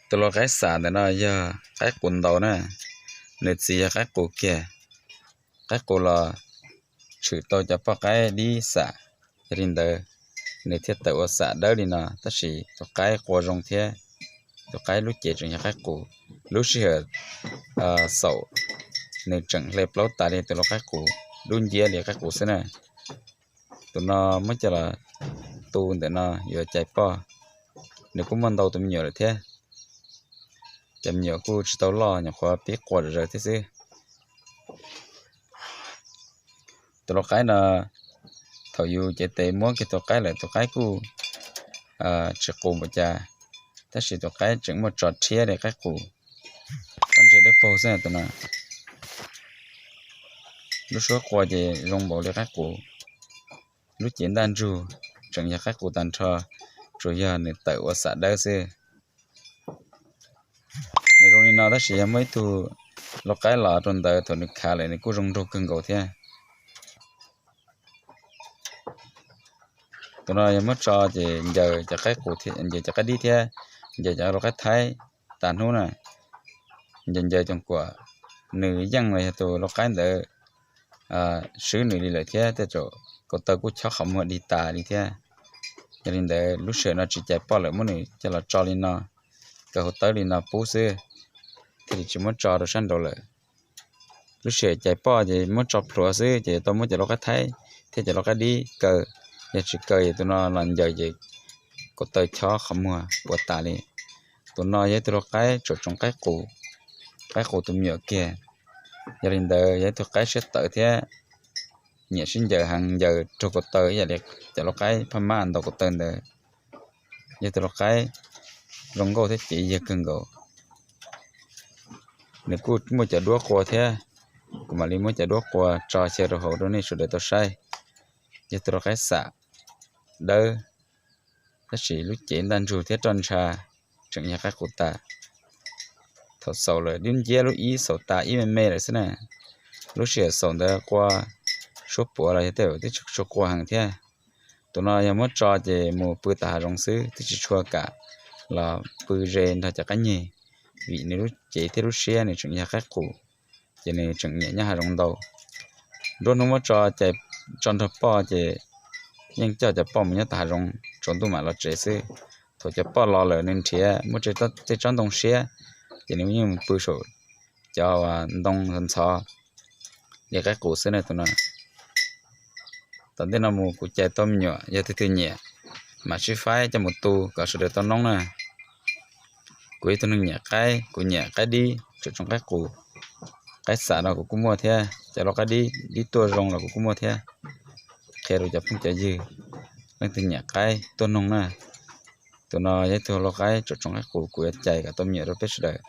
Tus lau qaib xam ntawm no yog qaib qus ntaus na, nws txiv yog qaib qus kiag. Qaib qus los tshwm tau cov poj qaib dib xam, yog li ntawd nws thiaj tawm ua xam dawb li no. Tab sis tus qaib qua zoo thiab, tus qaib lub cev tseem yog qaib qus. Lub sij hawm xaum nws tseem hle plaub tas li tus lau qaib qus, dub nciab li qaib qus xwb na. Tus no muab coj los tu ntawm no yuav cais poj. Nws kuj muaj ntau tus me nyuam lawm thiab. Cov me nyuam kuj tsis tau loj, nyuam qhuav pib qua zom zaws thiab xwb. Tus lau qaib no, thaum yus cev tes muab kiag tus qaib lawm tus qaib kuj tsis qus npaum cas, tab sis tus qaib tseem muaj tso rhiab li qaib qus. Pob ntseg dawb paug xwb tus no. Lub suab qua ces zoo npaum li qaib qus. Lub cev ntaj ntsug tseem yog qaib qus tag nrho, tsuas yog nws tawm ua xam dawb xwb. Nws zoo li no tab sis yog muaj ib tug lau qaib los rau ntawd thaum nws khav lawm nws kuj zoo nraug kawg nkaus thiab. Tus no yog muab tso ces ncaws cov qaib qus, ncaws cov qaib dib thiab ncaws cov lau qaib thaib tas hnub na. Ncaws ncaws coom kuam, nws yeej los yog tus lau qaib ntawd swb nws li lawm thiab tej zaum kaus taw kuj chob qhov muag dig tas li thiab. Yog li ntawd lub sij hawm no tsis cais poj lawm muab nws coj los tso li no, kaw hauv tawb li no pub xwb, thiaj li tsis muab tso rau sab nraud lawm. Lub sij hawm cais poj ces muab tso plhuav xwb ces tau muab cov lau qaib thaib thiab cov lau qaib dib kaw. Yog tsis kaw es tus no los ncaws ces kaus taw chob qhov muag puas tas li. Tus no yog ib tug lau qaib tsom tsoom qaib qus, qaib qus tus me nyuam kiag. Yog li ntawd yog ib tug qaib siab tawv thiab nyiam sib ncaws heev, ncaws raug kaus taw ib yam li cov lau qaib phaj mab ntaus kaus taw ntawd. Yog tus lau qaib zoo nkauj thiab cev yag kawg nkaus. Nws kuj muaj cov duab qua thiab, kuv mam li muab cov duab qua tso xyaw rau hauv rau nej sawv daws tau saib. Yog tus lau qaib xam dawb, tab sis lub cev ntaj ntsug thiab roj ntsha tseem yog qaib qus tas. Thaum xaus lawm dub nciab lub ib xaus tas ib me me lawm xwb na. Lub sij hawm xaus ntawd qua suab puav los yog tej zaum twb tsis tshua qua heev thiab. Tus no yog muab tso ces mus pw tom hav zoov xwb twb tsis tshua kam los pw ze nrog cov qaib nyeg, vim nws lub cev thiab lub siab nws tseem yog qaib qus, ces nws tseem nyiam nyob hav zoov ntau. Nruab hnub muab tso ces tso nrog poj ces yeej coj cov poj mus nyob tom hav zoov tsaus ntuj mam los tsev xwb. Thaum cov poj los lawm nws nrhiav muaj tej tsob ntoo siab, ces nws yeej mus pw saum cov ntoo ntxhov ntxhov li qaib qus xwb na tus no. Tom ntej no mus kuv cais tau me nyuam, yog tus twg nyiam mam sib faib coj mus tu kom sawv daws tau noob na. Kuv yog ib tug neeg nyiam qaib, kuv nyiam qaib dib, tsom tsoom qaib qus. Qaib xam no kuv kuj muaj thiab, cov lau qaib dib, dib tuaj zoo los kuv kuj muaj thiab. Qhia rau cov phooj cov ywg, leej twg nyiam qaib tuaj noog na. Tus no yog ib tug lau qaib tsom tsoom qaib qus, kuv yuav cais kom tau me nyuam rau peb sawv daws.